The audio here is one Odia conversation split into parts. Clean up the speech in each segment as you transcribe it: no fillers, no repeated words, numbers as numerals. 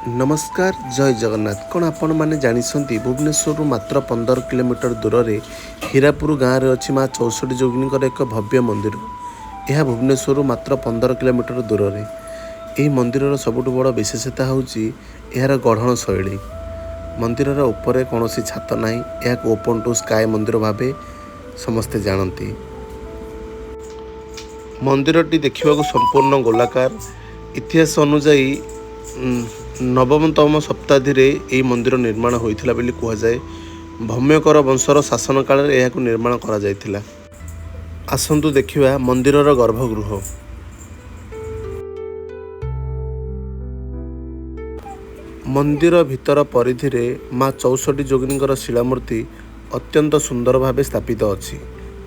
ନମସ୍କାର, ଜୟ ଜଗନ୍ନାଥ। କ'ଣ ଆପଣମାନେ ଜାଣିଛନ୍ତି, ଭୁବନେଶ୍ୱରରୁ ମାତ୍ର 15 କିଲୋମିଟର ଦୂରରେ ହୀରାପୁର ଗାଁରେ ଅଛି ମା 64 ଯୋଗିନୀଙ୍କର ଏକ ଭବ୍ୟ ମନ୍ଦିର? ଏହା ଭୁବନେଶ୍ୱରରୁ ମାତ୍ର 15 କିଲୋମିଟର ଦୂରରେ। ଏହି ମନ୍ଦିରର ସବୁଠୁ ବଡ଼ ବିଶେଷତା ହେଉଛି ଏହାର ଗଢ଼ଣ ଶୈଳୀ। ମନ୍ଦିରର ଉପରେ କୌଣସି ଛାତ ନାହିଁ। ଏହାକୁ ଓପନ୍ ଟୁ ସ୍କାଏ ମନ୍ଦିର ଭାବେ ସମସ୍ତେ ଜାଣନ୍ତି। ମନ୍ଦିରଟି ଦେଖିବାକୁ ସମ୍ପୂର୍ଣ୍ଣ ଗୋଲାକାର। ଇତିହାସ ଅନୁଯାୟୀ ନବମତମ ଶତାବ୍ଦୀରେ ଏହି ମନ୍ଦିର ନିର୍ମାଣ ହୋଇଥିଲା ବୋଲି କୁହାଯାଏ। ଭୌମକର ବଂଶର ଶାସନ କାଳରେ ଏହାକୁ ନିର୍ମାଣ କରାଯାଇଥିଲା। ଆସନ୍ତୁ ଦେଖିବା ମନ୍ଦିରର ଗର୍ଭଗୃହ। ମନ୍ଦିର ଭିତର ପରିଧିରେ ମା 64 ଯୋଗିନୀଙ୍କର ଶିଳାମୂର୍ତ୍ତି ଅତ୍ୟନ୍ତ ସୁନ୍ଦର ଭାବେ ସ୍ଥାପିତ ଅଛି।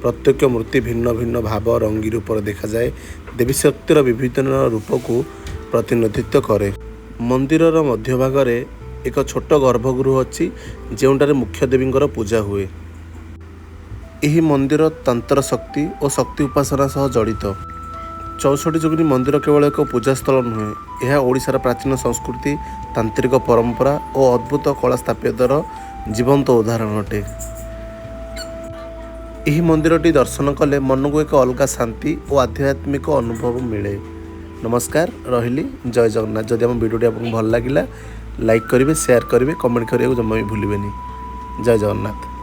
ପ୍ରତ୍ୟେକ ମୂର୍ତ୍ତି ଭିନ୍ନ ଭିନ୍ନ ଭାବ, ରଙ୍ଗୀ ରୂପରେ ଦେଖାଯାଏ। ଦେବୀ ଶକ୍ତିର ବିଭିନ୍ନ ରୂପକୁ ପ୍ରତିନିଧିତ୍ୱ କରେ। ମନ୍ଦିରର ମଧ୍ୟଭାଗରେ ଏକ ଛୋଟ ଗର୍ଭଗୃହ ଅଛି, ଯେଉଁଠାରେ ମୁଖ୍ୟ ଦେବୀଙ୍କର ପୂଜା ହୁଏ। ଏହି ମନ୍ଦିର ତନ୍ତ୍ର ଶକ୍ତି ଓ ଶକ୍ତି ଉପାସନା ସହ ଜଡ଼ିତ। 64 ଯୋଗିନୀ ମନ୍ଦିର କେବଳ ଏକ ପୂଜାସ୍ଥଳ ନୁହେଁ, ଏହା ଓଡ଼ିଶାର ପ୍ରାଚୀନ ସଂସ୍କୃତି, ତାନ୍ତ୍ରିକ ପରମ୍ପରା ଓ ଅଦ୍ଭୁତ କଳା ସ୍ଥାପତ୍ୟର ଜୀବନ୍ତ ଉଦାହରଣ ଅଟେ। ଏହି ମନ୍ଦିରଟି ଦର୍ଶନ କଲେ ମନକୁ ଏକ ଅଲଗା ଶାନ୍ତି ଓ ଆଧ୍ୟାତ୍ମିକ ଅନୁଭବ ମିଳେ। ନମସ୍କାର, ରହିଲି, ଜୟ ଜଗନ୍ନାଥ। ଯଦି ଆମ ଭିଡ଼ିଓଟି ଆପଣଙ୍କୁ ଭଲ ଲାଗିଲା, ଲାଇକ୍ କରିବେ, ସେୟାର କରିବେ, କମେଣ୍ଟ କରିବାକୁ ଜମା ବି ଭୁଲିବେନି। ଜୟ ଜଗନ୍ନାଥ।